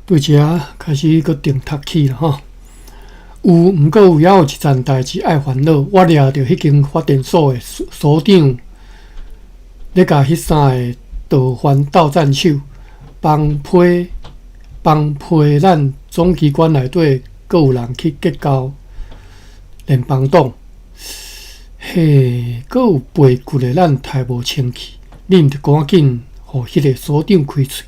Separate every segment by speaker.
Speaker 1: 對遮開始閣定讀起啦吼。有，毋過有猶有一層代誌愛煩惱。我掠著彼間發電所的所長，咧共彼三个導番鬥戰手，幫批幫批咱總機關內底，閣有人去結交聯邦黨。嘿，閣有背骨的，咱刣無清氣，你毋著趕緊予彼个所長開喙。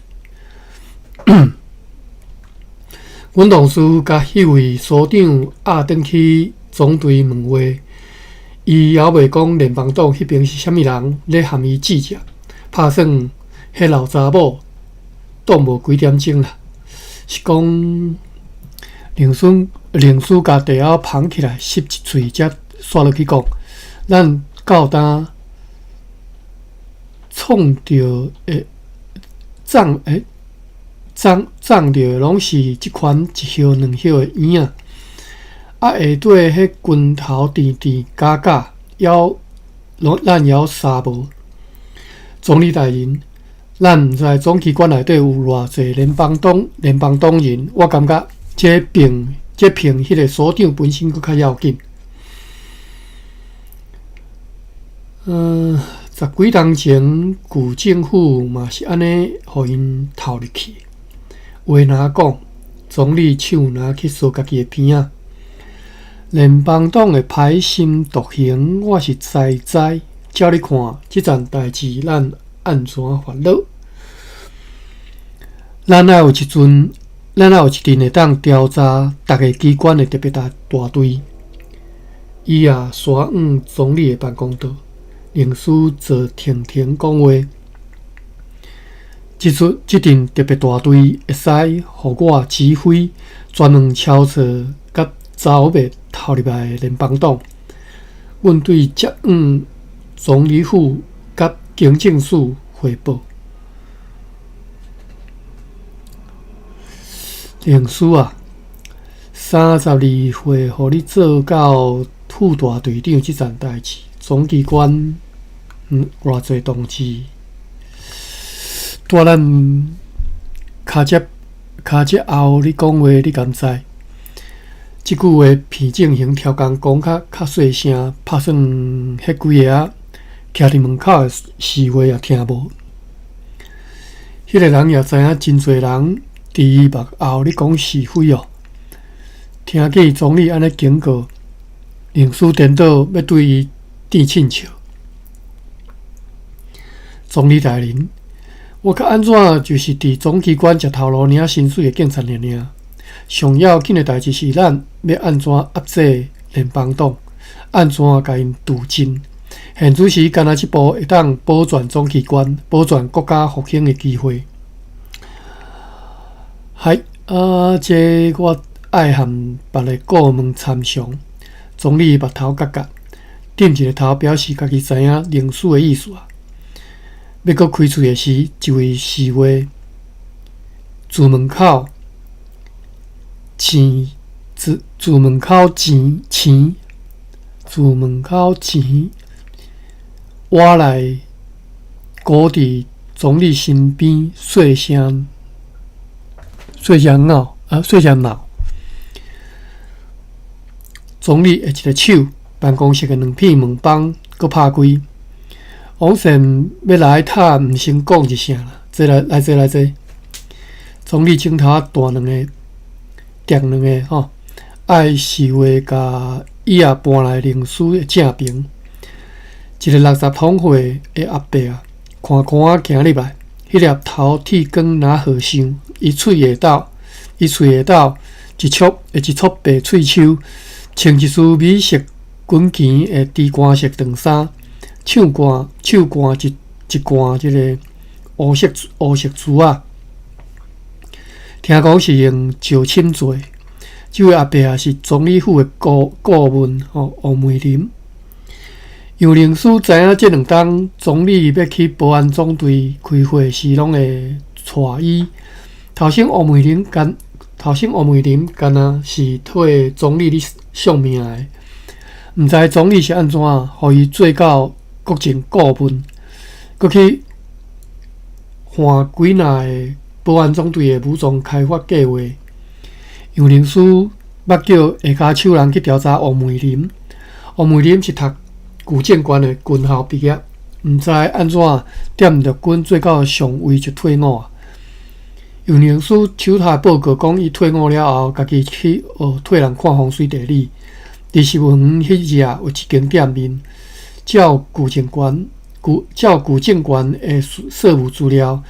Speaker 1: 阮同事共彼位所長押轉去總隊問話，伊猶未講聯邦黨彼爿是啥物人咧含伊計較，拍算彼老查某擋無幾點鐘啦。是講靈師靈師共茶仔捧起來，吸一喙，才煞落去講，咱到今創著的藏欸。長長著攏是這款一葉兩葉的嬰仔，啊下底彼拳頭甜甜假假，猶攏咱猶捎無。總理大人，咱毋知總機關內底有偌濟聯邦黨聯邦黨人，我感覺這並這聘彼个所長本身閣較要緊。十幾冬前舊政府嘛是按呢，予𪜶偷入去。話若講，總理手若去挲家己的鼻仔。聯邦黨的歹心毒行，我是知知。照你看，這層代誌咱按怎煩惱？咱愛有一陣，咱愛有一陣會當調查逐个機關的特別大大隊。伊也徙往總理的辦公桌，靈師坐停停講話。這出這陣特別大隊會使予我指揮，專門抄找佮走袂偷入來的聯邦黨。阮對接往總理府佮警政署匯報。靈師啊，32歲，予你做到副大隊長這層代誌，總機關偌濟同志，蹛咱跤跡跤跡後，你講話你敢知？這句話片正行超工講較較細聲，拍算彼幾个仔徛佇門口的侍衛也聽無。彼个人也知影真濟人佇伊目後咧講是非哦。聽見總理按呢警告，靈師顛倒欲對伊甜凊笑。總理大人，我較按怎就是佇總機關食頭路領薪水的警察爾爾。上要緊的代誌是咱欲按怎壓制聯邦黨，按怎共𪜶除盡。現此時，干焦這步會當保全總機關、保全國家復興的機會。嗨，啊，這我愛和別个顧問參詳。總理目頭角角，點一个頭，表示家己知影靈師的意思啊。欲閣開喙的時，一位侍衛自門口前，自自門口前前，自門口前，倚來倚佇總理身邊，細聲細聲鬧啊，細聲鬧。總理下一个手，辦公室的兩片門枋閣拍開。王善欲來探，毋先講一聲啦，坐來來坐來坐。總理枕頭仔彈兩个，疊兩个吼，愛侍衛共椅仔搬來靈師的正爿。一个60通歲的阿伯啊，看看仔行入來，彼粒頭剃光若和尚，伊喙下斗，伊喙下斗一撮一撮白喙鬚，穿一束米色軍旗的豬肝色長衫，手掛手掛一一罐這个烏色珠仔，聽講是用石寢做的。這位阿伯啊是總理府的顧顧問吼，黃梅林。楊靈師知影這兩冬總理欲去保安總隊開會時，攏會帶伊。頭先黃梅林敢頭先黃梅林敢若是替總理咧相命的，毋知總理是按怎，予伊做到國政顧問，閣去換幾若个保安總隊的武裝開發計劃。楊靈師捌叫下跤手人去調查王美林。王美林是讀舊政權的軍校畢業，毋知按怎踮陸軍做到上尉就退伍啊。楊靈師手頭的報告講，伊退伍了後，家己去學替人看風水地理。佇十園彼日有一間店面，照舊政權舊照舊政權的稅務資料，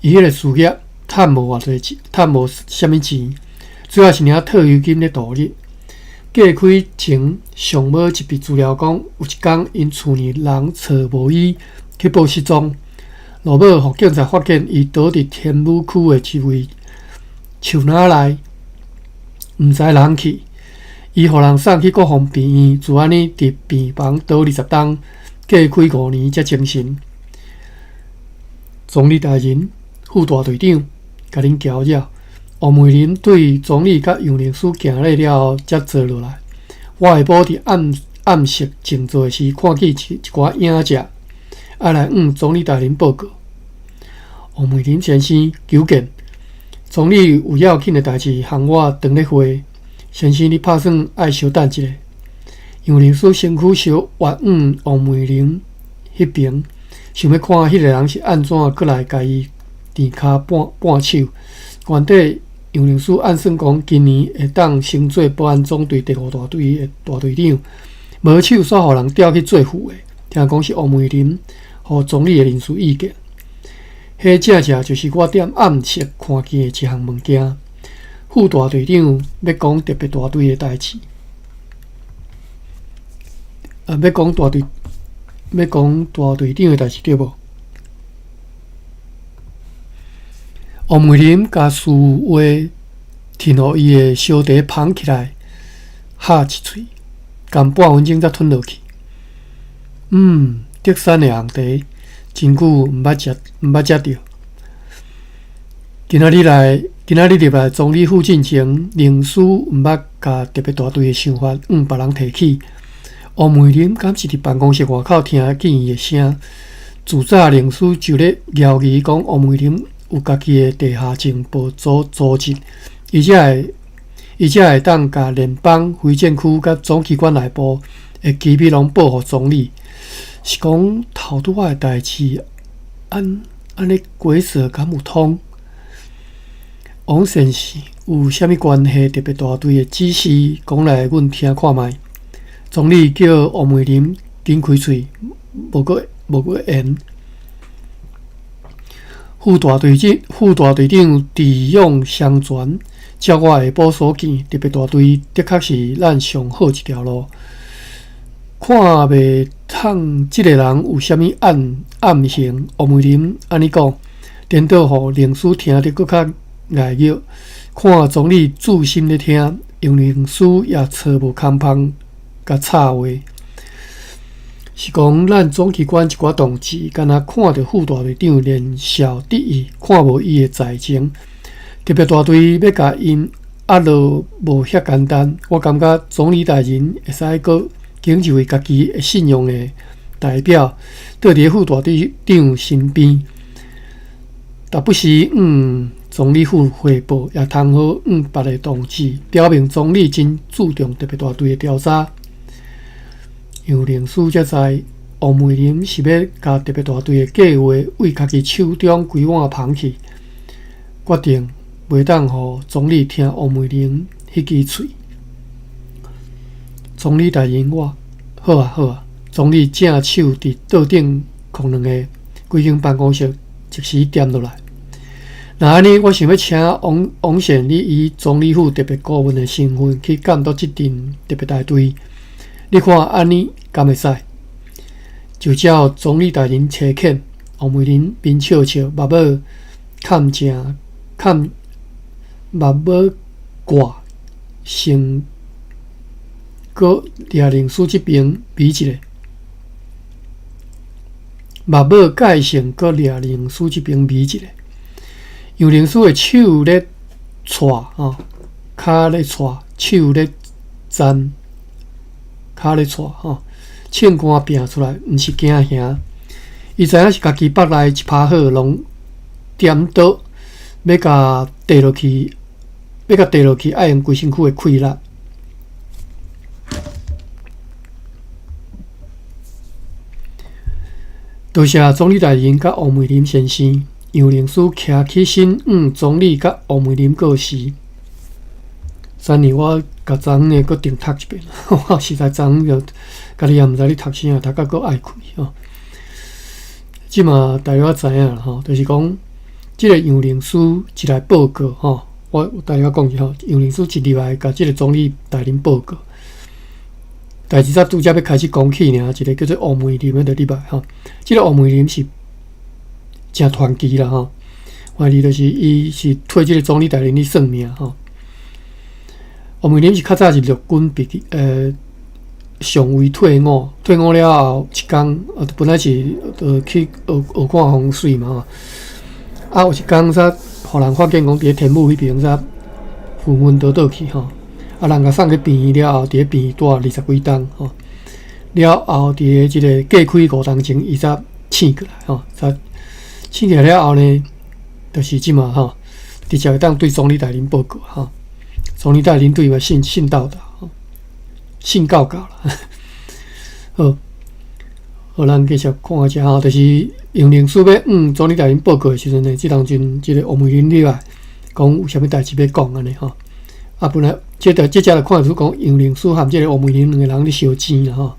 Speaker 1: 伊彼个事業趁無偌濟錢，趁無啥物錢，主要是領退休金咧度日。過開前上尾一筆資料講，有一工𪜶厝內人揣無伊去報失蹤，落尾予警察發現伊倒佇天母區的一位樹林內，毋知人去。伊予人送去國防病院，就按呢佇病房倒20冬，過開5年才精神。總理大人，副大隊長，共恁攪擾。王美林對總理佮楊靈師行禮了後，才坐落來。我下晡佇暗暗室靜坐時，看見一寡影者，愛來向總理大人報告。王美林先生求見，總理有要緊的代誌，向我當咧會。先生，你拍算愛相等一下。楊靈師身軀相越向王美林彼爿，想欲看彼个人是按怎閣來共伊墊跤絆絆手。原底楊靈師按算講，今年會當升做保安總隊第五大隊的大隊長，無手煞予人調去做副的。聽講是王美林予總理的臨時意見。彼正正就是我踮暗室看見的一項物件。副大隊長欲講特別大隊的代誌，啊，欲講大隊，欲講大隊長的代誌對無？王美林共事話停予伊的燒茶捧起來，咬一喙，共半分鐘才吞落去。德山的紅茶，真久毋捌食，毋捌食著。今仔日來，今仔日入來總理府進前，靈師毋捌共特別大隊的想法向別人提起。王美林敢是佇辦公室外口聽見伊的聲？自早靈師就咧枵疑講，王美林有家己的地下情報組組織，伊才會當共聯邦非戰區佮總機關內部的機密攏報予總理。是講頭拄仔的代誌，按按呢鬼說敢有通？王先生有啥物關係特別大隊的指示，講來阮聽看覓。總理叫王美林緊開喙，無閣言。副大隊長智勇雙全，照我下晡所見，特別大隊的確是咱上好一條路。看袂通這个人有啥物暗暗行，王美林按呢講，顛倒予靈師聽得閣較礙熱。看總理注心咧聽，楊靈師也揣無空芳共插話。是講咱總機關一寡同志，敢若看著副大隊長連笑得意，看無伊的才情。特別大隊欲共𪜶壓落無遐簡單。我感覺總理大人會使閣揀一位家己會信用的代表，倒佇副大隊長身邊，逐不時向總理府匯報，也通好向別个同志表明總理真注重特別大隊的調查。楊靈師才知，王美林是欲共特別大隊的計劃對家己手中規碗捧去，決定袂當予總理聽王美林彼支喙。總理大人，我好啊好啊！總理正手佇桌頂空兩下，規間辦公室一時恬落來。若按呢，我想欲請王王善你以總理府特別顧問的身份去監督這陣特別大隊。你看按呢敢會使？就照總理大人差遣，王美林面笑笑，目尾崁正崁目尾掛成閣掠靈師這爿比一下，目尾蓋成閣掠靈師這爿比一下。楊靈師的手咧掣吼，跤咧掣，手咧攢。跤咧掣吼，銃杆拚出來，毋是驚嚇。伊知影是家己腹內一拍好，攏顛倒，欲共綴落去，欲共綴落去，愛用規身軀的氣力。多謝總理大人佮王美林先生，楊靈師徛起身，向總理佮王美林告辭。三年我共昨昏的閣重讀一遍，我實在昨昏就家己也毋知咧讀啥，讀甲閣愛睏吼。這馬大約知影啦吼，就是講這个楊靈師一來報告吼，我大約講一下吼，楊靈師一入來共這个總理大人報告。代誌才拄才欲開始講起爾，一个叫做王美林的就入來吼。這个王美林是誠傳奇啦吼，懷疑就是伊是替這个總理大人咧算命吼。王美林是較早是陸軍畢業，上尉退伍，退伍了後一工，本來是去學學看風水嘛吼。啊，有一工煞予人發現講佇咧天母彼爿煞昏昏倒倒去吼。啊，人共送去病院了後，佇咧病院蹛二十幾冬吼。了後佇咧這个過開5冬前，伊才醒過來吼。才醒起來了後呢，就是這馬吼，直接會當對總理大人報告吼。總理大人對伊嘛信信到達吼，信教教啦。好，好，咱繼續看下遮吼，就是楊靈師欲向總理大人報告的時陣呢，這當陣這个王美林入來，講有啥物代誌欲講按呢吼。啊，本來這個這遮就看出講楊靈師和這个王美林兩个人咧相爭啦吼。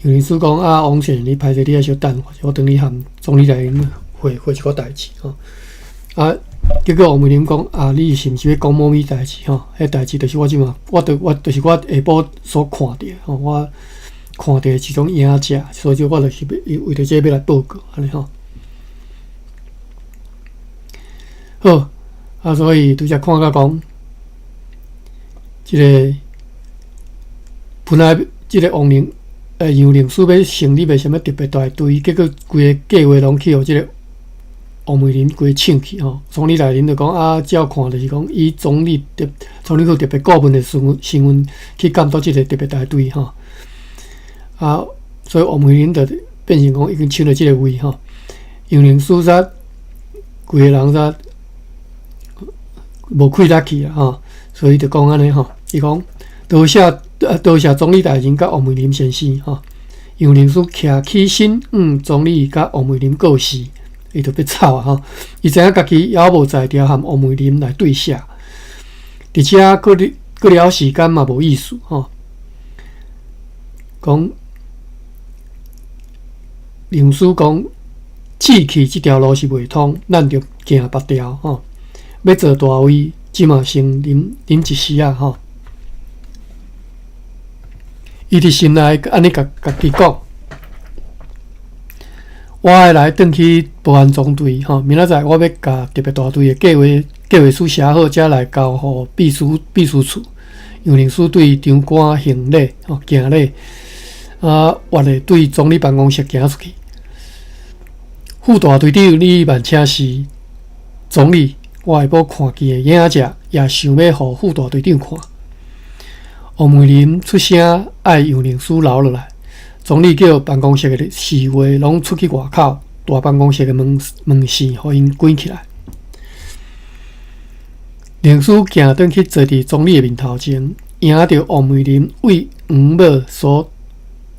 Speaker 1: 楊靈師講啊，王先生，你歹勢，你愛小等，我轉去和總理大人會會一寡代誌吼。啊，結果王美林講啊，你是毋是欲講某物代誌吼？彼代誌就是我這馬，我著我就是我下晡所看著吼，我看著一種影子，所以我就是欲為著這欲來報告按呢吼。好，啊，所以拄才看到講，這个本來這个王靈楊靈師欲成立的啥物特別大隊，結果規个計劃攏去予這个王美林規个搶去吼。總理大人就講啊，照看就是講以總理特總理府特別顧問的身份身份去監督這个特別大隊吼。啊，所以王美林就變成講已經搶著這个位吼。楊靈師才規个人才無氣力去啊吼，所以就講按呢吼，伊講多謝多謝總理大人佮王美林先生吼。楊靈師徛起身，向總理佮王美林告辭，伊就欲走啊吼。伊知影家己猶無才調和王美林來對寫，佇遮閣閣了時間嘛無意思吼。講靈師講，志氣這條路是袂通，咱著行別條吼。欲做大位，這馬先忍忍一時仔吼。伊佇心內按呢共家己講：我愛來轉去保安總隊吼，明仔載我欲共特別大隊的計劃計劃書寫好，才來交予秘書秘書處。楊靈師對長官行禮吼，行禮啊，越會對總理辦公室行出去。副大隊長，你萬請示總理，我下晡看見的影子，也想欲予副大隊長看。王美林出聲愛楊靈師留落來，總理叫辦公室的侍衛攏出去外口，大辦公室的門門閂，予𪜶關起來。靈師行轉去坐佇總理的面頭前，迎著王美林為黃帽所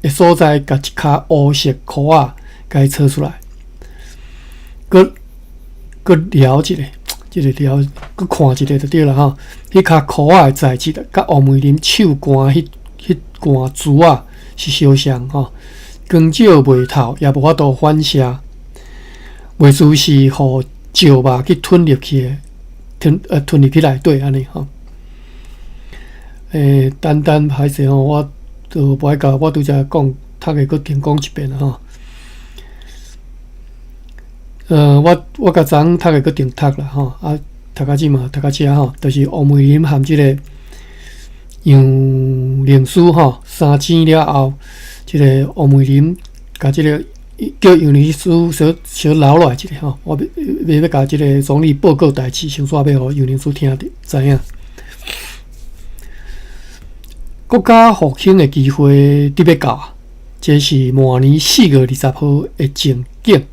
Speaker 1: 的所在，共一跤烏色褲仔共伊扯出來，閣閣撩一下。這个了，閣看一下就對啦吼。彼跤褲仔的材質，佮王美林手腕彼彼段珠仔是相像吼。光照袂透，也無法度反射，袂輸是予石肉去吞入去的，吞吞入去內底按呢吼。單單歹勢吼，我都無愛共我拄才講，讀的閣重講一遍啦吼。我我共昨昏讀的閣重讀啦吼，啊，讀到這嘛，讀到遮吼，就是王美林和這个楊靈師吼相爭了後，這个王美林共這个叫楊靈師小小留落來一下吼，我欲欲欲共這个總理報告代誌，先煞欲予楊靈師聽著知影。國家復興的機會得欲到啊！這是明年4月20號的情景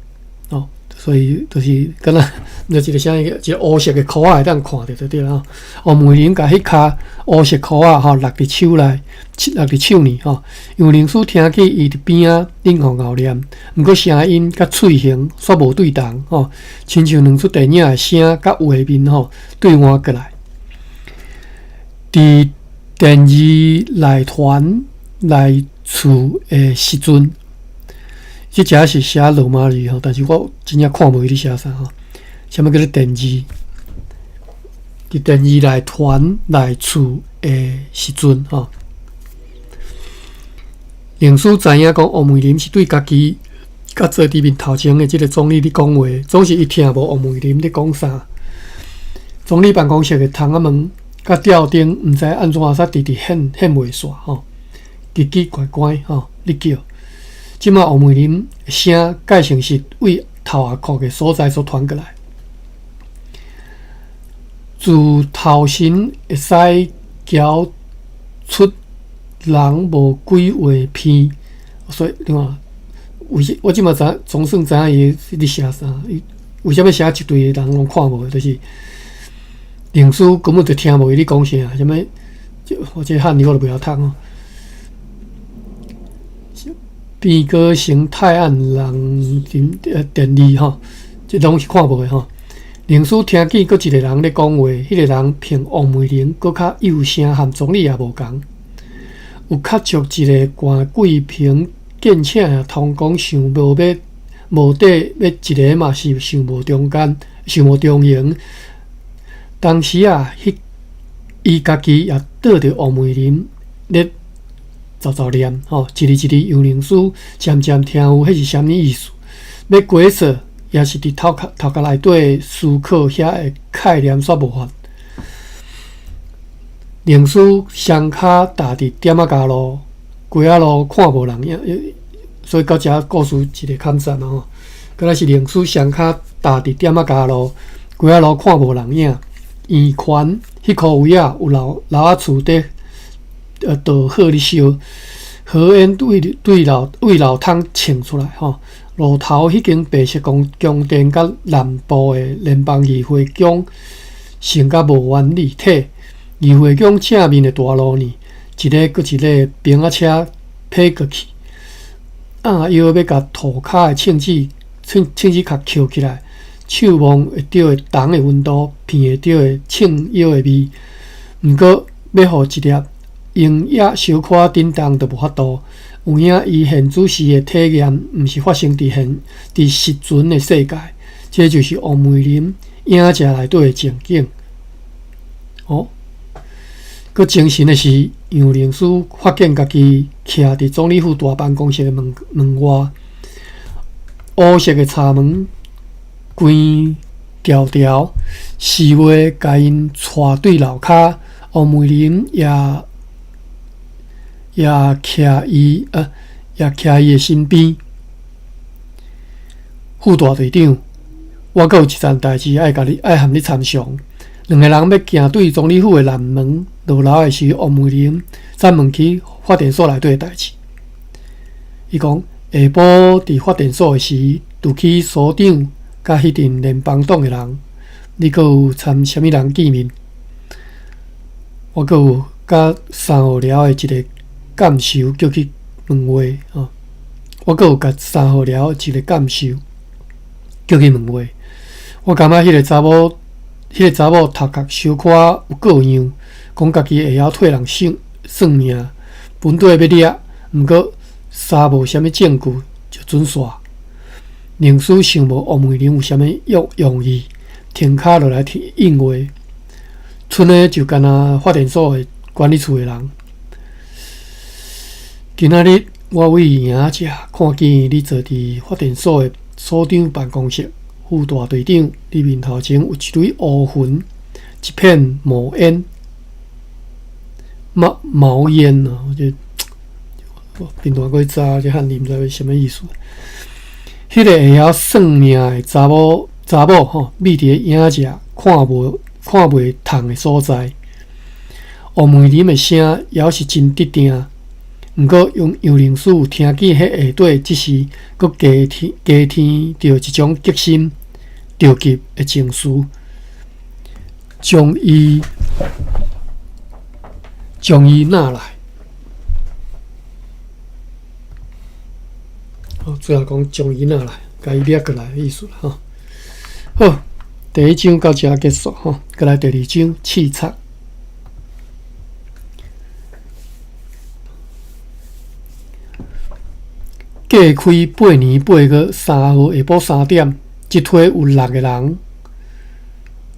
Speaker 1: 哦。所以就是敢若就一个啥一個烏色的箍仔會當看著就對啦吼。王美玲共彼跤烏色箍仔吼落佇手內，落佇手裡吼。楊靈師聽見伊佇邊仔恁吼咬念，毋過聲音佮喙型煞無對同吼，親像兩齣電影的聲佮畫面吼對換過來。佇電視內團來厝的時陣。這遮是寫羅馬字吼，但是我真正看無伊咧寫啥吼。啥物叫做電字？佇電字內團內厝的時陣吼，靈師知影講王美玲是對家己佮坐佇面頭前的這个總理咧講話，總是伊聽無王美玲咧講啥。總理辦公室的窗仔門佮吊燈，毋知按怎煞直直現現袂煞吼，奇奇怪怪吼，咧叫。這馬王美玲聲蓋成是對頭仔殼的所在所傳過來，自頭身會使交出人無幾畫片，所以你看，為啥我這馬知總算知影伊咧寫啥？伊為啥物寫一堆人攏看無？就是靈師根本就聽無伊咧講啥，啥物？我這漢語我都袂曉讀哦。變過成泰安人電字吼，這攏是看無的吼。靈師聽見閣一個人咧講話，彼個人憑王美玲閣較幼聲，和總理也無仝。有較足一个官貴平見請的通講想無欲無底欲一个嘛是想無中間，想無中用。當時啊，彼伊家己也倒佇王美玲咧。雜雜念吼，一字一字楊靈師漸漸聽有彼是啥物意思？欲解說，也是佇頭殼頭殼內底思考遐个概念煞無法。靈師雙跤踏佇店仔街路，街仔路看無人影，所以到遮故事一个坎站吼。閣來是靈師雙跤踏佇店仔街路，街仔路看無人影。圓環彼箍位仔有老老仔厝底。著火咧燒，火焰對對樓對樓窗衝出來吼。路頭彼間白色宮宮殿佮南部的聯邦議會宮成甲無完立體。議會宮正面的大路呢，一个閣一个兵仔車伻過去，暗腰欲共塗跤的銃子銃銃子殼抾起來，手摸會著的銅的溫度，鼻會著的銃藥的味。毋過欲予一粒鷹也小可振動都無法度，有影伊現主時的體驗，毋是發生佇現佇實存的世界，這就是王美玲影遮內底的情景。哦，閣精神的是，楊靈師發現家己徛佇總理府大辦公室的門門外，烏色的柴門關牢牢，侍衛共𪜶帶對樓跤，王美玲也。也徛伊啊，也徛伊的身邊。副大隊長，我閣有一層代誌愛共你，愛和你參詳。兩个人欲行對總理府的南門落樓的時，王美玲才問起發電所內底的代誌。伊講下晡佇發電所的時，拄起所長佮彼陣聯邦黨的人，你閣有參啥物人見面？我閣有佮三號寮的一个監修叫去問話吼，我閣有共三號寮一个監修叫去問話。我感覺彼个查某，彼个查某頭殼小可有過樣，講家己會曉替人算算命，本底欲掠，毋過沙無啥物證據就準煞。靈師想無王美玲有啥物用用意，停跤落來聽應話，賰的就敢若發電所的管理處的人。今仔日我為營遮看見你坐佇發電所的所長辦公室，副大隊長，你面頭前有一堆烏雲，一片冒煙，冒冒煙啊！這平常閣查這漢字毋知啥物意思。彼个會曉算命的查某查某吼，覕佇咧影遮看無看袂透的所在。王美玲的聲猶是真鎮定。毋過楊楊靈師有聽見彼下底，這時閣加添加添著一種激心著急的情緒，將伊將伊納來。好，最後講將伊納來，共伊掠過來的意思啦。吼，好，第一章到遮結束吼，閣來第二章刺賊。過開8年8月3號下晡3點，這批有六个人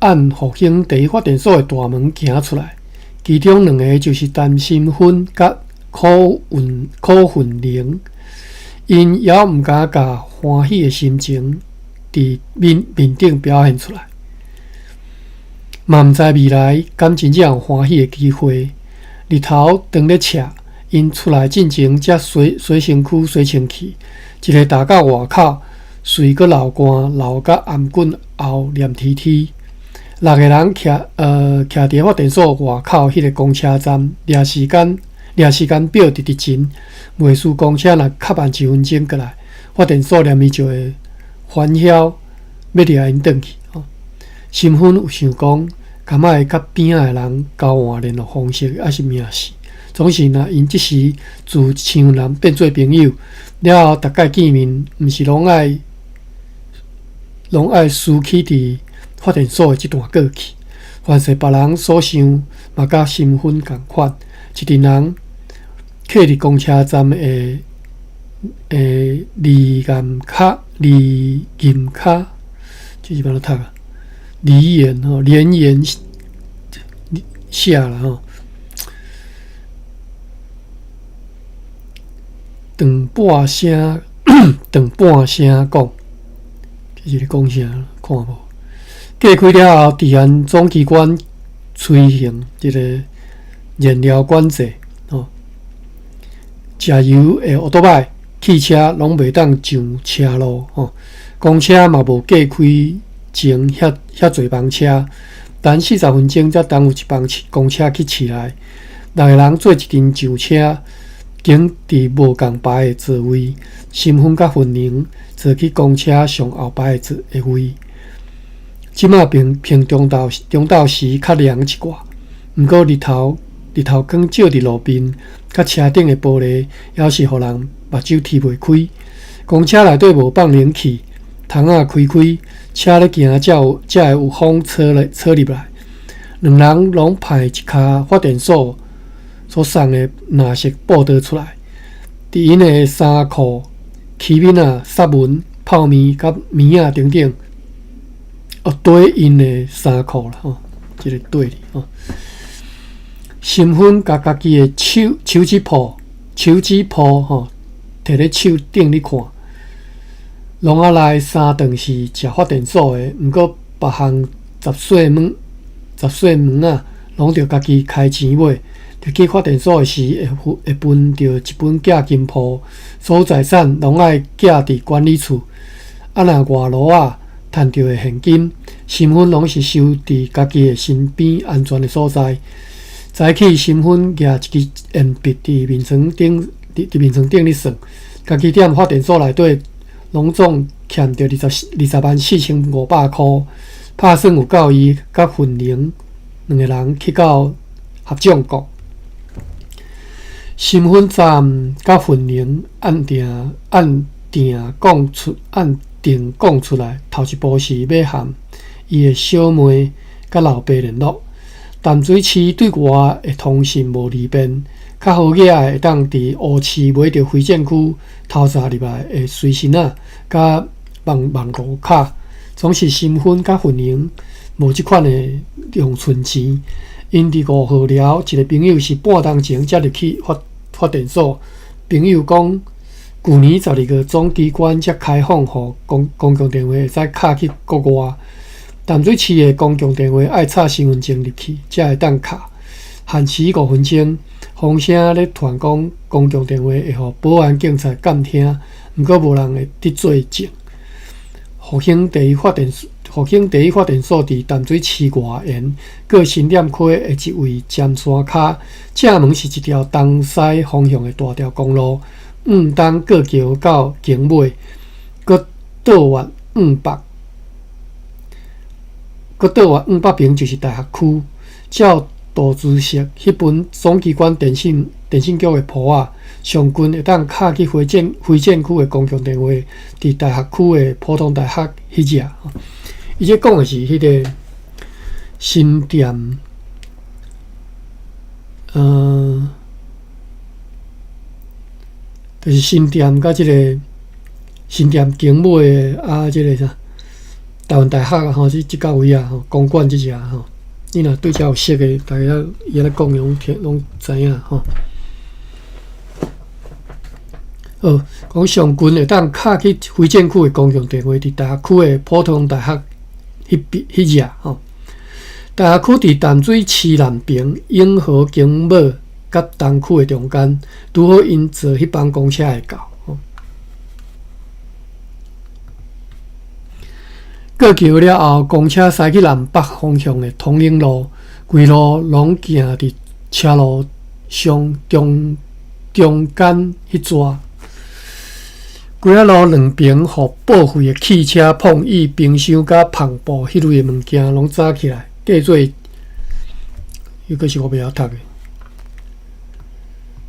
Speaker 1: 按復興第一發電所的大門行出來，其中兩个就是陳新芬佮柯雲柯雲玲，𪜶猶毋敢共歡喜的心情佇面面頂表現出來，嘛毋知未來敢真正有歡喜的機會。日頭當咧赤。𪜶出來進前，才洗洗身軀、洗清氣，一个踏到外口，隨閣流汗，流甲頷頸後黏黐黐。六个人徛徛佇發電所外口彼个公車站，掠時間，掠時間表佇佇前，袂輸公車若較慢一分鐘過來，發電所連伊就會煩囂，欲掠𪜶轉去。新芬有想講，敢愛佮邊仔的人交換聯絡方式，抑是名氏。總是若𪜶這時自檣人變做朋友了後，逐擺見面，毋是攏愛攏愛思起佇發電所的這段過去。凡是別人所想，嘛佮新芬仝款。一陣人客佇公車站的的離岩跤離岩跤，這是按怎讀啊？離岩吼，連岩下啦吼。長半聲，長半聲講，這是咧講啥？看無？過開了後，治安總機關推行這个燃料管制，吼，食油的奧多擺汽車攏袂當上車路，吼，公車嘛無過開前遐遐濟班車，等40分鐘才等有一班公車去市內，六个人做一陣上車。揀佇無仝排的座位，新芬佮雲寧坐去公車上後排的座的位。這馬平平中晝中晝時較涼一寡，毋過日頭日頭光照佇路面，佮車頂的玻璃，猶是予人目睭踢袂開。公車內底無放冷氣，窗仔開開，車咧行才有才會有風吹來吹入來。兩人攏派一跤發電所。所送的藍色布袋出來，佇𪜶的衫褲、起面仔、雪文、泡麵佮棉仔等等，哦，綴𪜶的衫褲啦吼，這个綴字吼。新芬共家己的手手指脯、手指脯吼，提咧手頂咧看，籠仔內三頓是食發電所的，毋過別項雜細物、雜細物仔，攏著家己開錢買。入去發電所的時，會會分著一本寄金鋪，所有財產攏愛寄佇管理處。啊，若外勞仔趁著的現金，新芬攏是收佇家己的身邊安全的所在。早起，新芬舉一支鉛筆佇面床頂，佇面床頂咧算，家己踮發電所內底，攏總欠著二十204,500箍，拍算有夠伊佮雲玲兩个人去到合眾國。新芬昨暗佮雲玲按定按定講出按定講出來，頭一步是欲和伊的小妹佮老爸聯絡。淡水市對外的通訊無利便，較好額的會當佇烏市買著非戰區偷襲入來的隨身仔佮網網路卡。總是新芬佮雲玲無這款的用存錢。𪜶佇5號寮一个朋友是半鐘前才入去發發電所。朋友講，舊年12月總機關才開放，予公公共電話會使敲去國外。淡水市的公共電話愛插身份證入去，才會當敲。限時5分鐘，風聲咧傳講公共電話會予保安警察監聽，毋過無人會佇作證。復興第一發電復興第一發電所佇淡水市外緣過新店溪的一位尖山跤，正門是一條東西方向的大條公路，向東過橋到墘尾，閣倒越往北，閣倒越往北爿就是大學區。照杜資式彼份總機關電信局的簿仔，上近會當敲去非戰區的公共電話，佇大學區的普通大學彼只。伊這講的是彼個新店，就是新店佮這個新店墘尾的啊，這個啥台灣大學啊，吼，這這位啊，吼，公館這只吼。你若對這有熟的，大家伊按呢講，攏聽攏知影吼。好，講上近會當敲去非戰區的公共電話，佇大學區的普通大學彼邊彼只吼。大學區佇淡水市南爿永和景尾佮東區的中間，拄好𪜶坐彼班公車會到。過橋了後，公車駛去南北方向的統領路，規路攏行佇車路上中間彼逝。街仔路兩爿，予報廢的汽車、碰椅、冰箱佮帆布彼類的物件攏紮起來，計做猶閣是我袂曉讀的。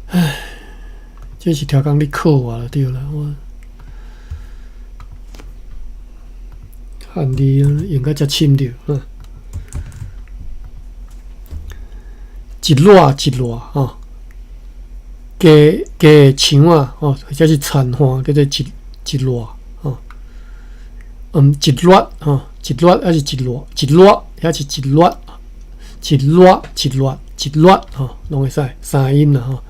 Speaker 1: 唉，這是超工咧考我就對啦，我。漢字用甲遮深著，一賴一賴吼，加加牆仔吼，或者是田岸，叫做一賴吼，一賴吼，一賴抑是一賴，一賴抑是一賴，一賴一賴一賴吼，攏會使三音啦吼，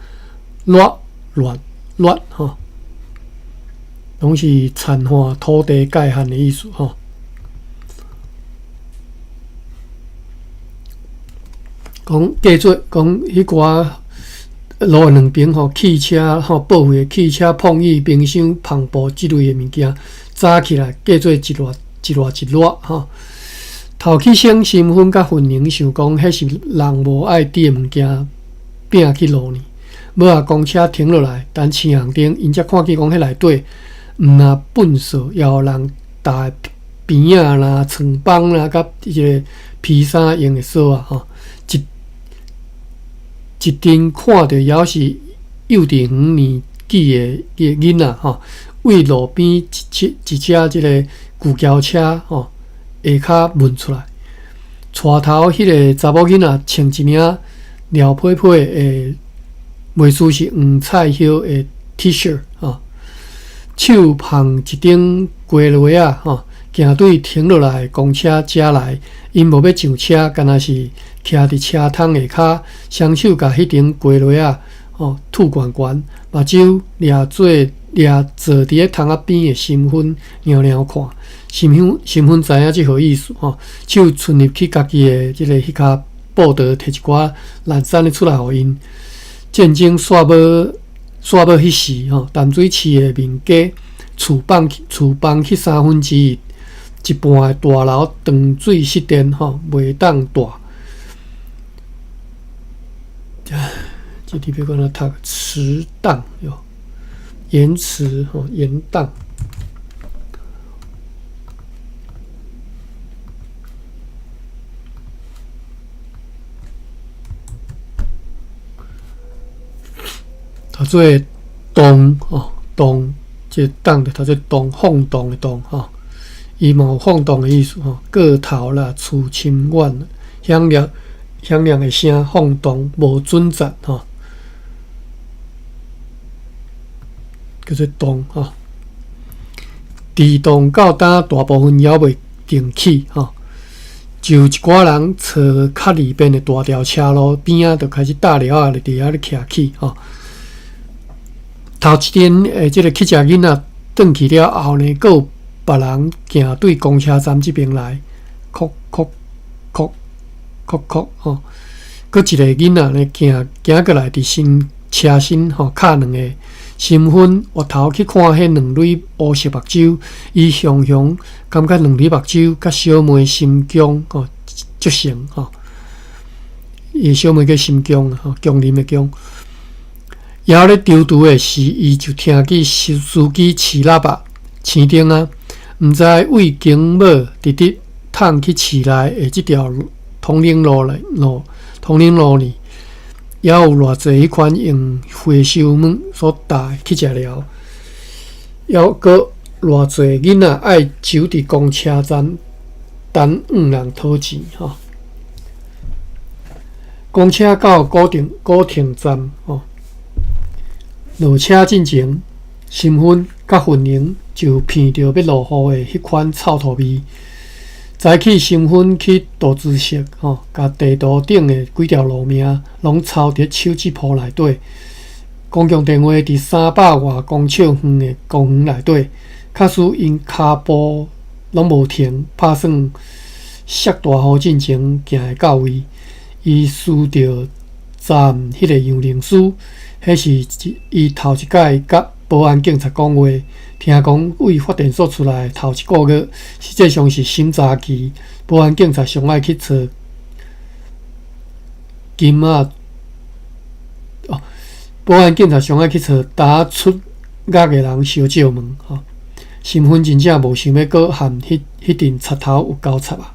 Speaker 1: 賴亂亂吼，攏是田岸土地界限的意思吼。講計做講彼寡路的兩爿吼，汽車吼報廢的汽車、碰椅、冰箱、帆布這類的物件，紮起來計做一賴一賴一賴吼。頭起先身份佮份寧想講，彼是人無愛佇的物件，摒去路呢。尾仔公車停落來，等青紅燈，𪜶才看見講彼內底毋若糞掃，也有人搭邊仔啦、床枋啦，佮這个披衫用的索仔吼。一陣看著猶是幼稚園年紀的囡仔吼，對路邊一隻這个舊轎車吼下跤問出來，帶頭彼个查某囡仔穿一領尿皮皮的，袂輸是黃菜葉的 T 恤吼，手捧一頂雞螺仔吼，行對停落來的公車遮來，𪜶無欲上車，敢若是徛佇車窗下跤，雙手共彼頂雞螺仔吼吐懸懸，目睭掠做掠坐佇咧窗仔邊的身份掕掕看，身份知影這號意思吼，手伸入去家己的這个彼跤布袋，提一寡懶散的出來予𪜶。戰爭煞欲煞欲彼時吼，淡水市的民家厝放去三分之一，一半的大樓斷水失電吼，袂當帶。這裡欲按怎讀？遲宕喲，延遲吼，延宕。讀做動吼，動，這個動就讀做動，晃動的動吼，伊嘛有晃動的意思吼。過頭啦，趨深遠，響亮響亮的聲，晃動無準則吼，叫做動吼。佇動到今，大部分猶未定起吼，就一寡人坐較裡邊的大條車路邊仔，就開始搭料仔，佇遐咧徛起吼。頭一陣的這个乞食囡仔轉去了後呢，閣有別人行對公車站這邊來，叩叩叩叩叩吼，閣一个囡仔呢行行過來，佇身車身吼敲兩个心芬回頭去看彼兩蕊烏色目睭，伊雄雄感覺兩蕊目睭佮小妹心疆吼足像吼。伊小妹叫心疆吼，姜林的姜。猶咧躊躇的時，伊就聽見司機飼喇叭、青燈仔，毋知為經某直直通去市內的這條統領路來路統領路呢，猶有偌濟彼款用回收物所搭的乞食寮，猶閣偌濟囡仔愛守佇公車站等向人討錢吼。公車到古亭古亭站吼，落車進前，心芬佮雲寧就闻著欲落雨的彼款臭塗味。早起心芬去圖書室吼，共地圖頂的幾條路名攏抄佇手指簿內底。公共電話佇300外公尺遠的公園內底，假使𪜶跤步攏無停，拍算摔大雨進前行會到位。伊思著昨昏彼个楊靈師，彼是伊頭一擺佮保安警察講話，聽講為發電所出來頭一个月，實際上是審查期，保安警察上愛去揣金仔，哦，保安警察上愛去揣焦出獄的人相借問吼。心芬真正無想欲閣和彼彼陣賊頭有交插啊！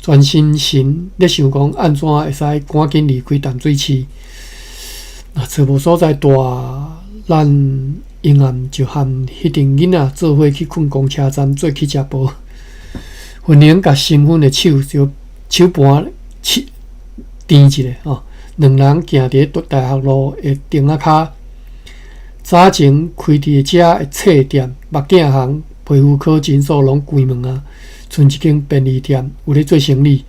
Speaker 1: 全心神咧想講按怎會使趕緊離開淡水市，若揣無所在蹛，咱永遠就和彼陣囡仔做伙去睏公車站做乞食婆。雲寧共心芬的手就手盤手掂一下吼，兩人行佇大學路的燈仔跤。早前開佇遮的冊店、目鏡行、皮膚科診所攏關門啊，賰一間便利店有咧做生理。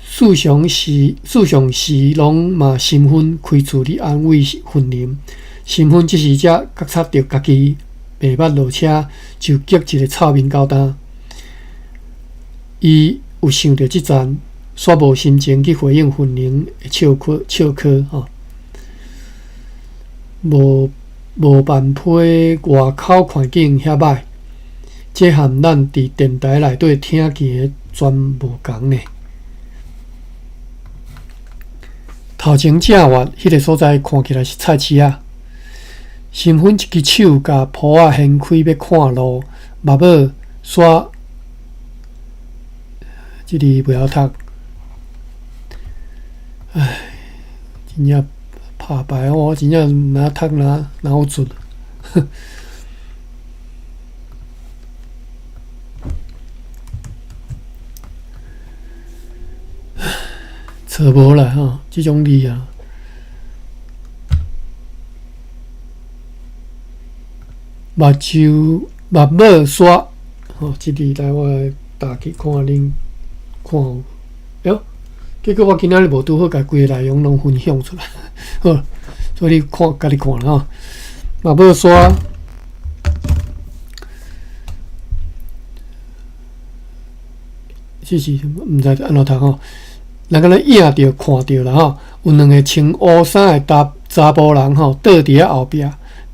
Speaker 1: 事常時事常時攏嘛心芬開厝咧安慰雲寧，心芬這時才覺察著家己袂捌落車就激一個臭面狗擔。伊有想著這層，煞無心情去回應雲寧的笑詼笑詼吼。無無辦批外口環境遐歹，這和咱佇電台內底聽見的全無仝呢。頭前正月，彼个所在看起來是菜市仔。心芬一支手共鋪仔掀開欲看路，目尾煞這字袂曉讀，唉，真正拍敗我，真正哪讀哪哪有準。揣無啦吼，這種字啊，目睭目尾煞吼，這字來我打去看恁看有，喲，結果我今仔日無拄好共規个內容攏分享出來，好，所以你看家己看啦吼。目尾煞，這是毋知按怎讀吼。人敢若影著看著啦吼，有兩个穿烏衫的查查埔人吼，倒佇遐後壁，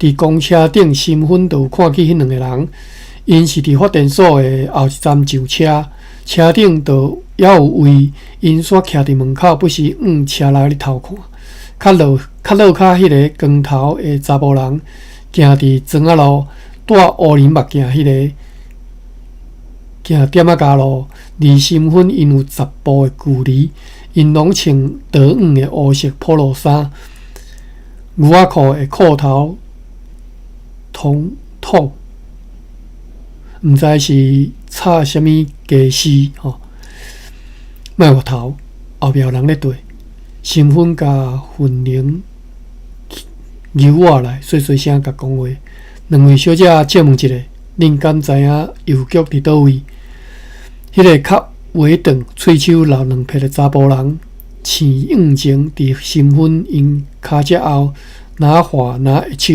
Speaker 1: 佇公車頂，心芬就有看見彼兩个人，𪜶是佇發電所的後一站上車，車頂就猶有位，𪜶煞徛佇門口，不時向車內咧偷看。較落較落跤彼个光頭的查埔人，行佇庄仔路，戴烏仁目鏡彼个。行店仔街路，離心芬𪜶有10步的距離，𪜶攏穿長黃的烏色普羅衫，牛仔褲的褲頭通筒，毋知是插啥物家私吼。莫回頭，後壁有人咧綴，心芬共雲寧扭我來，細細聲共講話。兩位小姐，借問一下，恁敢知影郵局佇佗位？彼个較尾長、喙鬚留兩撇的查埔人，踭向前佇心芬𪜶跤脊後，若劃若握手，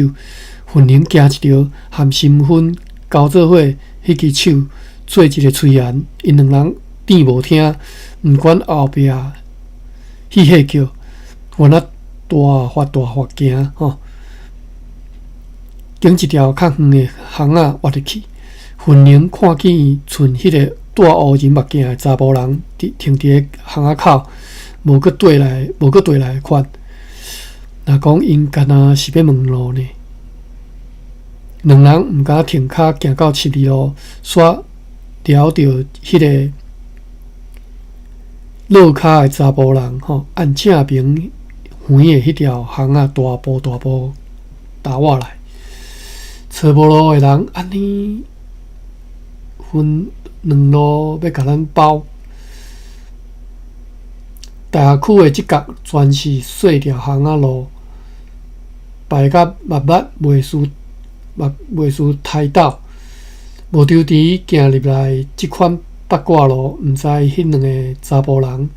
Speaker 1: 雲寧驚一趒，和心芬交做伙，彼支手做一个催言，𪜶兩人甜無聽，毋管後壁彼彼叫，原來大發大發行吼。经一條較遠的巷仔挖入去。雲寧看見伊賰彼个戴烏仁目鏡的查埔人，佇停佇个巷仔口，無閣綴來，無閣綴來款。若講𪜶敢若是欲問路呢？兩人毋敢停跤，行到十字路，煞撩著彼个落跤的查埔人吼，按正爿遠的彼條巷仔大步大步踏倚來。揣無路的人按呢分兩路欲共咱包。大學區的這角全是細條巷仔路，排甲密密，袂輸袂輸刣斗。無惆悰行入來這款八卦路，毋知彼兩个查埔人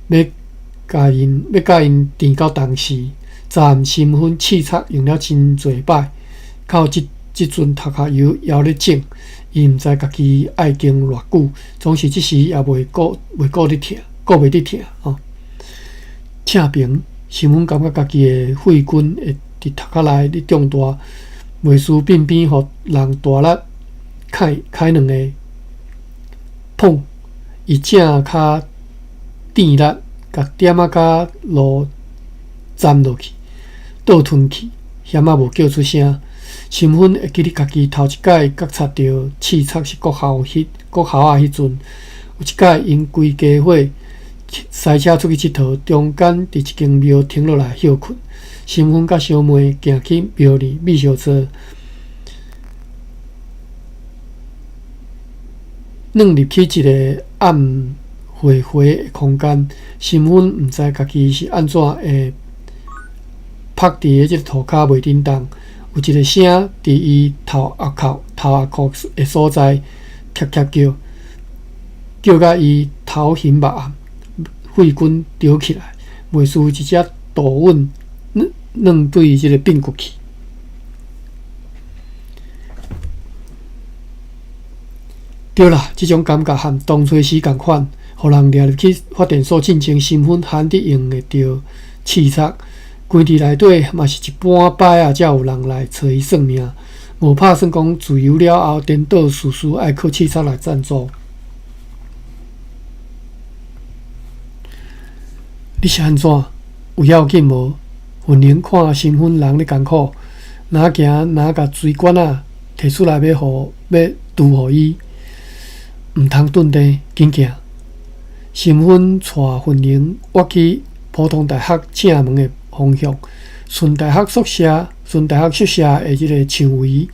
Speaker 1: 欲共𪜶欲共𪜶纏到當時。昨暗身份刺鑿用了真濟擺，到這這陣頭殼猶猶咧腫，伊毋知家己愛經偌久，總是這時也袂顧袂顧得疼，顧袂得疼吼。正爿身份感覺家己的血筋會佇頭殼內咧脹大，袂輸鬢邊予人大力開開兩下，砰！伊正跤墊力，共點仔跤路攢落去，倒吞去，險仔無叫出聲。身份會記得家己頭一擺覺察著刺鑿是國校彼國校仔彼陣，有一擺𪜶規家伙駛車出去𨑨迌，中間佇一間廟停落來歇睏。身份佮小妹行去廟裡覕小坐，轉入去一个暗灰灰的空間。身份毋知家己是按怎會趴佇个這个塗跤袂振動。有一个聲佇伊頭頰殼頭頰殼的所在，喀喀叫，叫甲伊頭昏目暗，血筋著起來，袂輸一隻杜穩軟對這个鬢骨去。對啦，這種感覺和當初時仝款，予人掠入去發電所進前，身份罕得用會著刺鑿。關佇內底嘛是一般擺仔，才有人來揣伊算命。無拍算講自由了後，顛倒事事愛靠刺鑿來贊助。你是按怎？有要緊無？雲寧看身份人咧艱苦，若行若共水管仔提出來欲予欲拄予伊，毋通頓地，緊行。身份帶雲寧倚去普通大學正門的方向，順大學宿舍，順大學宿舍的這个牆圍，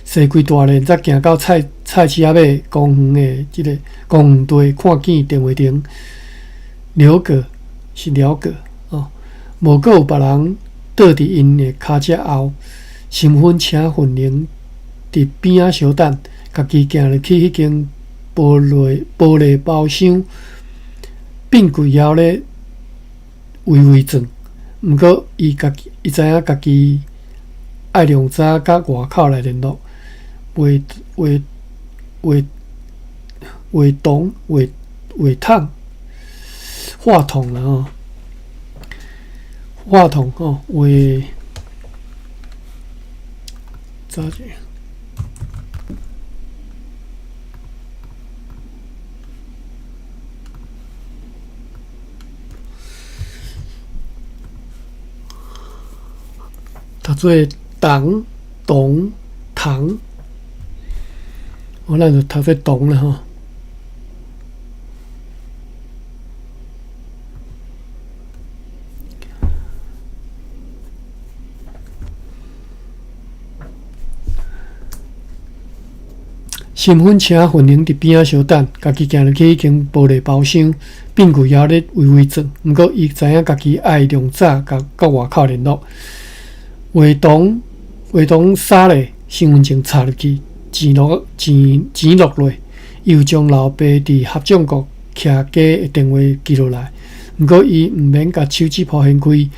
Speaker 1: 踅規大輪，才行到菜菜市仔尾公園的這个公園地，看見電話亭，了個是了個哦，無閣有別人倒佇𪜶的跤車後，身份請雲寧佇邊仔相等，家己行入去彼間玻璃玻璃包廂，變櫃猶咧微微轉。毋過，伊家己伊知影家己愛量早佮外口來聯絡，話話話話筒話話筒話筒啦吼，話筒吼話，早者。讀做黨、董、唐，咱就讀做董啦吼。身份請雲寧佇邊仔相等，家己行入去彼間玻璃包廂，變櫃猶咧微微轉。毋過伊知影家己愛量早佮佮外口聯絡。話筒話筒啥咧？身份證插入去，錢落錢錢落落，伊有將老爸佇合眾國徛街的電話記落來。毋過伊毋免共手指脯掀開，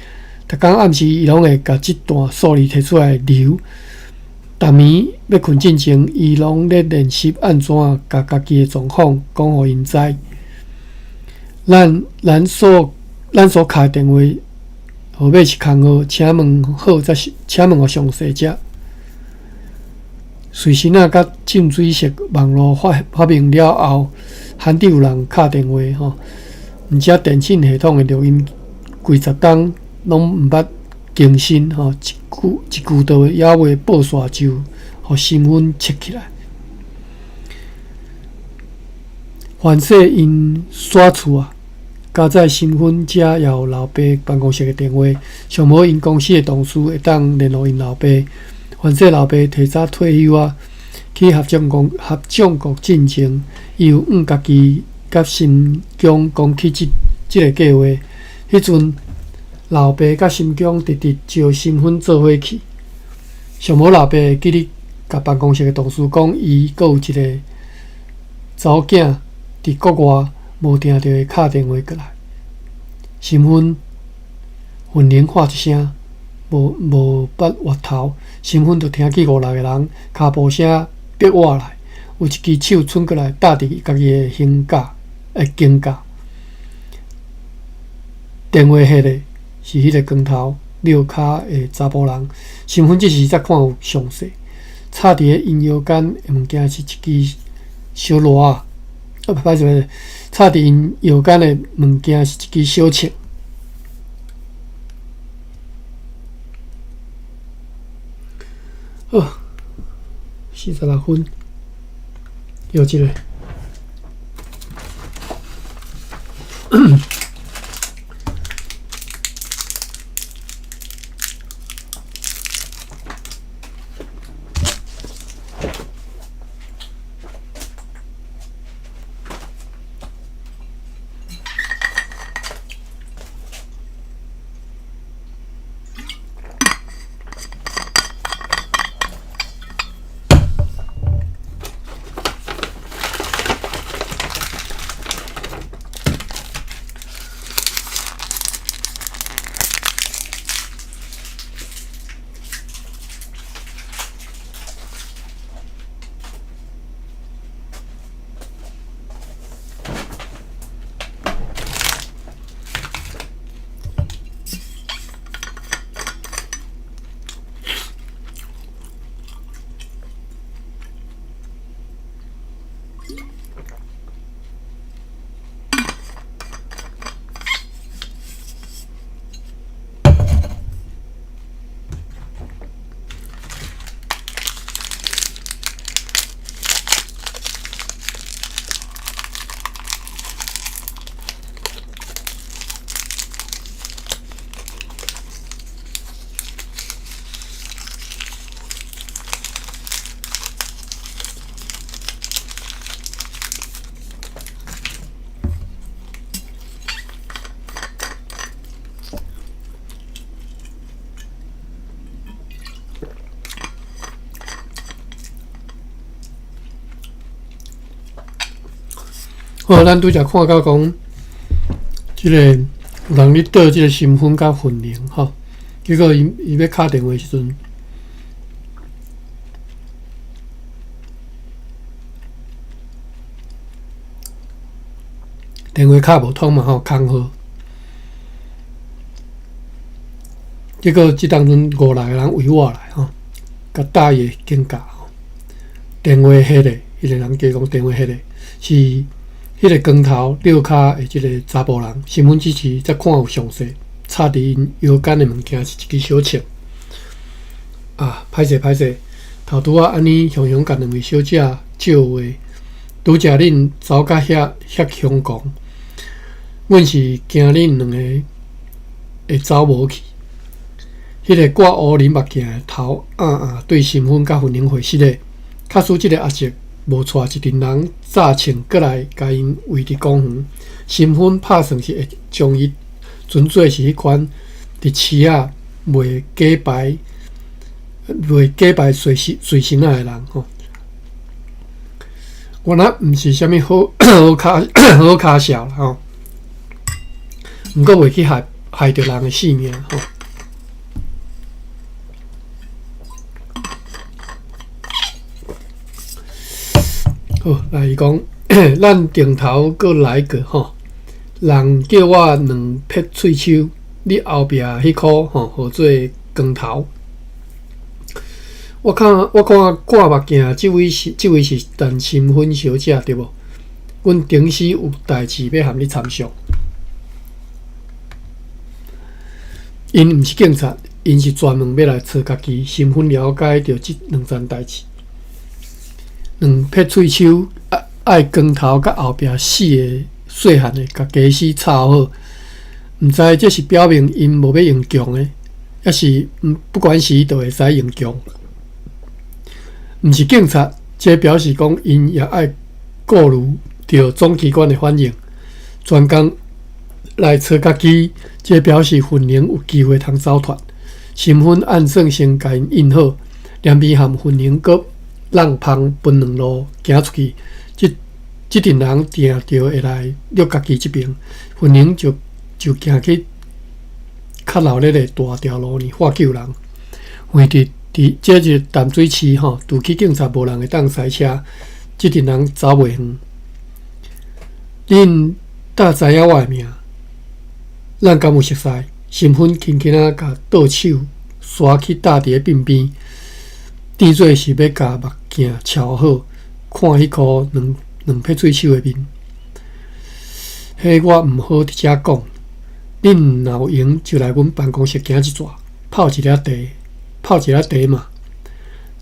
Speaker 1: 逐工暗時伊攏會共這段數字提出來留。逐暝欲睏進前，伊攏咧練習按怎共家己的狀況講予𪜶知。咱咱所咱所敲的電話號碼是空號，請問好才是，請問予詳細者。随身仔佮浸水式网路发明了后，罕伫有人敲电话吼，毋只电信系统的录音几十冬攏毋捌更新吼，一句一句都犹未报煞就予新闻切起来。凡势𪜶煞厝啊，加载身份遮也有老爸办公室的电话，上无𪜶公司的同事会当联络𪜶老爸。凡势老爸提早退休啊，去合众国进前，伊有向家己佮心强讲起这个计划。彼阵老爸佮心强直直招新婚做伙去。上无老爸会记得共办公室的同事讲，伊阁有一个查某囝伫国外，无定就会敲电话过来。新婚混铃喊一声，无捌回头，新婚就听见五六个人跤步声逼我来，有一支手伸过来搭伫家己的胸甲的肩胛。电话彼个是彼个光头遛跤的查埔人，新婚这时才看有详细，插伫咧𪜶腰间的物件是一支小锣仔，啊，歹势歹势，插伫𪜶腰间的物件是一支小枪。好，46分，又一个。好，咱拄才看到讲，这个有人咧倒这个身份佮份龄吼，结果伊欲敲电话时阵，电话敲无通嘛吼，空号。结果这当阵五六个人围我来吼，共搭伊的肩胛吼。电话彼个人加讲电话彼个是彼个光头遛跤的这个查埔人，身份证时才看有详细，插伫𪜶腰间的物件是一支小枪。啊，歹势歹势，头拄仔按呢雄雄共两位小姐借话，拄才恁走甲遐遐凶狂，阮是惊恁两个会走无去。彼个挂乌林目镜的头暗暗对身份佮分灵会失的，假使这个阿叔无带一阵人炸枪过来，共𪜶围伫公园，身份拍算是会将伊纯做是彼款伫市仔卖假牌、卖假牌随身仔的人吼。我若毋是啥物好好跤好跤数啦吼，毋过袂去害著人的性命吼。好，来伊讲，咱顶头阁来过吼，人叫我两撇喙须，你后壁彼箍吼，号做光头。我看掛目鏡這位是陳心芬小姐對無？阮頂司有代誌欲和你參詳。𪜶毋是警察，𪜶是專門欲來揣家己身份了解著這兩層代誌。兩撇喙鬚，愛光頭佮後壁四个細漢的，共家私插好，毋知這是表明𪜶無欲用強的，抑是不管時就會使用強。毋是警察，這表示講𪜶也愛顧慮著總機關的反應。專工來揣家己，這表示份寧有機會通走脫。身份按算先共𪜶印好，連邊和份寧閣挵芳分兩路行出去。這這陣人定著會來掠家己這爿，份寧就行去較鬧熱的大條路呢，喝救人。因為佇這個淡水市吼，除去警察無人會當駛車，這陣人走袂遠。恁搭知影我的名？咱敢有熟似？身份輕輕仔共倒手徙去搭佇咧鬢邊，當做是欲共目鏡撨好，看彼箍兩撇喙鬚的面。彼我毋好佇遮講。恁若有閒就來阮辦公室行一逝，泡一下茶，泡一下茶嘛。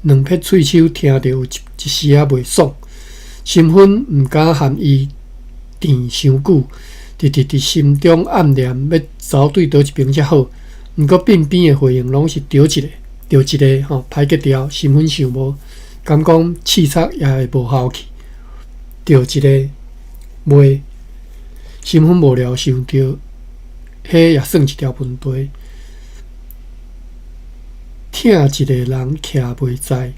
Speaker 1: 兩撇喙鬚聽著有一一絲仔袂爽，身份毋敢和伊纏傷久，直直佇心中暗念欲走對佗一爿才好。毋過鬢邊的回應攏是著一个，著一个吼，歹格調，身份想無，敢講試插也會無效去，著一个袂，身份無聊想著，彼也算一條問題。疼一个人徛袂在，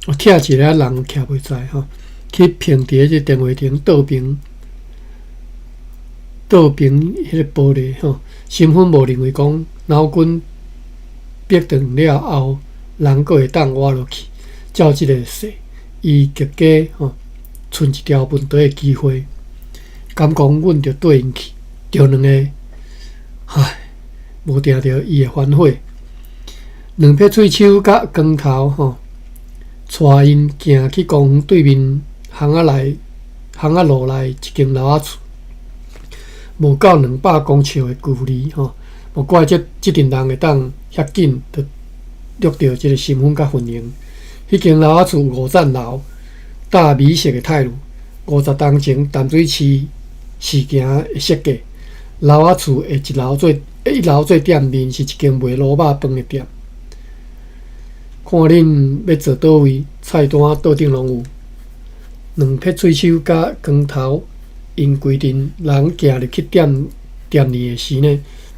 Speaker 1: 哦，疼一个人徛袂在吼，去憑佇咧這電話亭倒爿，倒爿彼个玻璃吼，身份無認為講腦筋逼斷了後，人閣會當活落去。照這個勢，伊極佳吼，賰一條問題的機會。敢講阮著綴𪜶去，著兩个，唉，無定著伊會反悔。兩撇喙鬚佮光頭吼，帶𪜶行去公園對面巷仔內，巷仔路內一間樓仔厝，無夠200公尺的距離吼，無怪這陣人會當遐緊就掠著這个身份佮份寧。彼間樓仔厝有五層樓，搭米色的泰魯。50冬前淡水市時行的設計，樓仔厝的一樓做店面是一間賣滷肉飯的店。看恁欲坐佗位，菜單桌頂攏有。兩撇喙鬚佮光頭，𪜶規陣人行入去店店裡的時呢，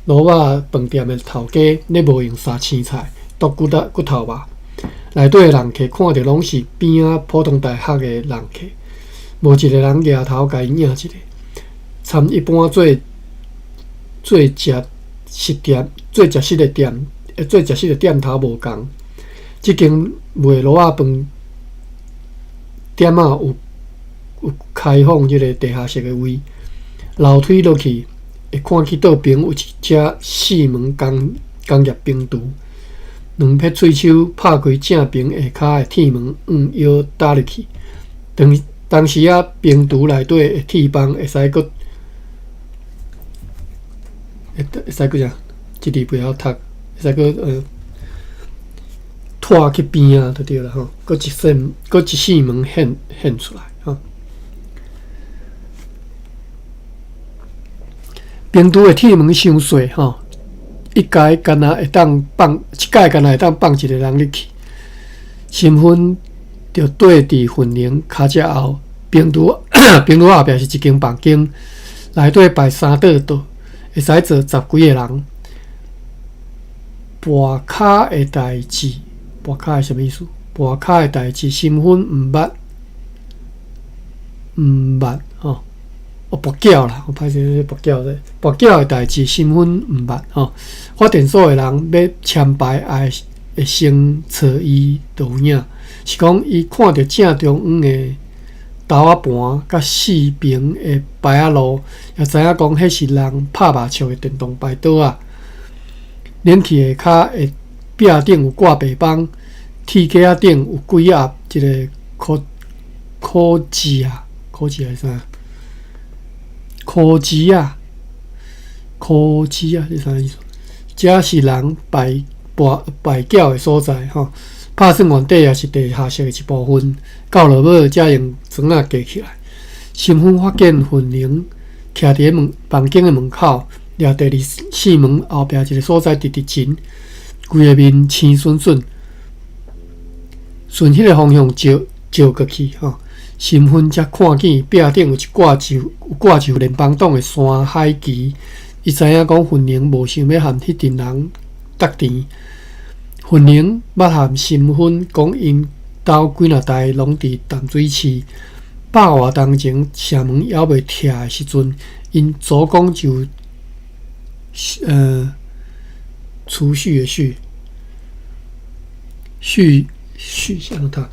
Speaker 1: 滷肉飯店的頭家咧無閒殺青菜、剁骨頭骨頭肉。內底的人客看著攏是邊仔普通大學的人客，無一个人額頭共𪜶應一下。參一般做做食食店、做食食的店、做食食的店頭無仝。這間賣滷肉飯店仔有開放這个地下室的位，樓梯落去會看去倒爿有一隻四門工業冰櫥，兩撇喙鬚拍開正爿下跤的鐵門，向腰搭入去。當時仔冰櫥內底的鐵棒會使閣會使閣啥？這字袂曉讀，會使閣拖去邊仔就對啦吼，閣一扇門現出來吼。冰櫥的鐵門傷細吼，一階干焦會當放，一階干焦會當放一个人入去。身份就綴佇份寧跤脊後，冰櫥後壁是一間房間，內底擺三桌桌，會使坐十幾个人。跋跤的代誌，跋跤是啥物意思？跋跤的代誌，身份毋捌吼，哦，跋筊啦，我歹勢跋筊者，跋筊的代誌，身份毋捌吼。發電所的人欲簽牌，愛會先揣伊就有影，是講伊看著正中央的豆仔盤佮四爿的牌仔路，也知影講彼是人拍麻將的電動牌桌仔。冷氣下跤的壁頂有掛白板，鐵架仔頂有幾盒這个苦苦子啊，苦子還是啥？苦子啊，苦子啊，這啥意思？遮是人拜跋拜轎的所在吼。拍算原底也是地下室的一部分，到落尾才用磚仔架起來。新聞發現雲寧徛佇門房間的門口，掠第二四門後壁一个所在直直前，規个面青筍筍，順彼个方向照照過去吼。新聞才看見壁頂有一掛一有掛一副聯邦黨的山海旗，伊知影講雲寧無想欲和彼陣人搭甜。雲寧捌和新聞講，𪜶兜幾若代攏佇淡水市。百外冬前，城門猶未拆的時陣，𪜶祖公就儲蓄的蓄，蓄蓄是按怎讀？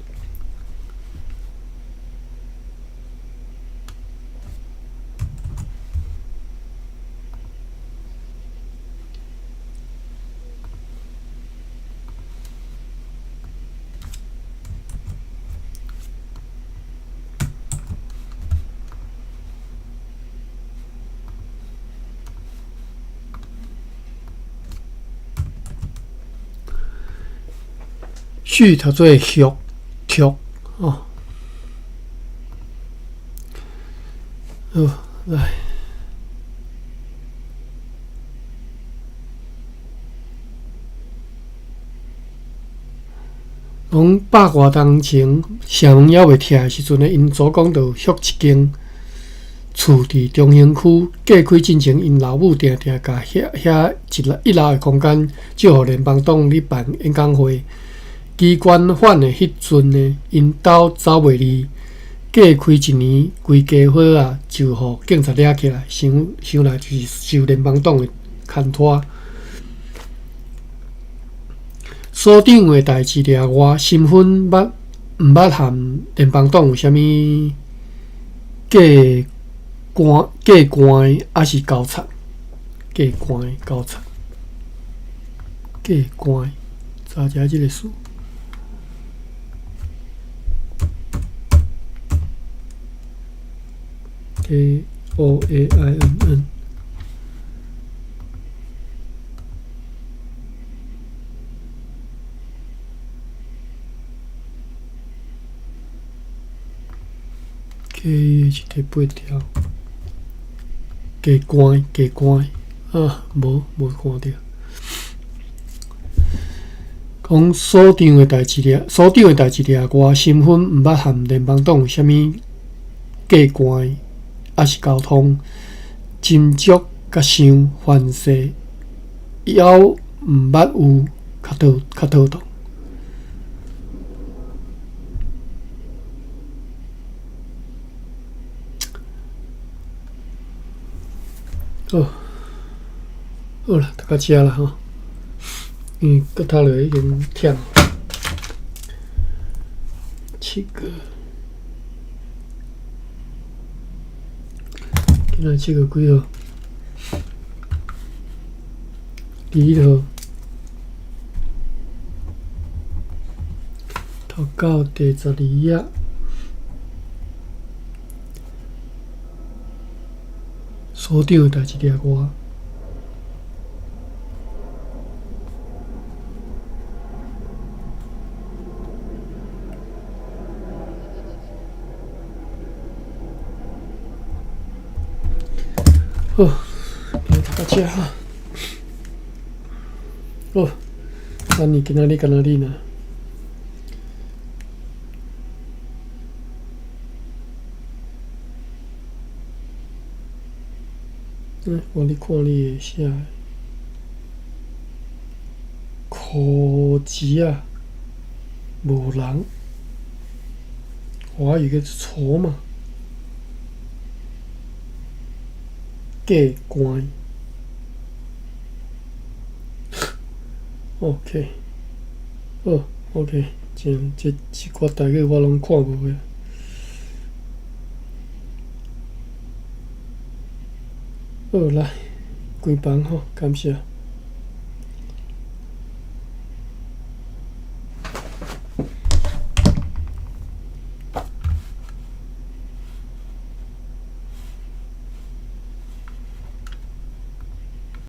Speaker 1: 蓄讀做蓄蓄哦，好來，講百外冬前，城門猶未拆的時陣呢，𪜶祖公就蓄一間厝佇中興區，過開進前，𪜶老母定定共遐遐一樓一樓的空間借予聯邦黨咧辦演講會。機關反的彼陣呢，𪜶兜走袂離，過開一年，規家伙仔就予警察掠起來，想想來就是受聯邦黨的牽拖。所長的代誌掠我，身份捌毋捌和聯邦黨有啥物過關過關，抑是交叉？過關交叉？過關，查一下這个詞。K O A I N N K 是第八條，加關加關啊，無無看著。講所長的代誌掠，所長的代誌掠我身份毋捌和聯邦黨有啥物過關，抑是交通，斟酌佮想，凡事猶毋捌有較妥較妥當。好，好啦，讀到遮啦吼，因為閣讀落已經忝。七個，今仔七月幾號？21號。讀到第12頁。所長的代誌掠我。好，今日讀到遮哈。好，咱今仔日干焦你呢？嗯，我咧看你的寫的，箍錢仔，無人，華語叫做籌碼，過關，OK，好，OK，這這這寡台語我攏看無的。好，來，關房吼，感謝。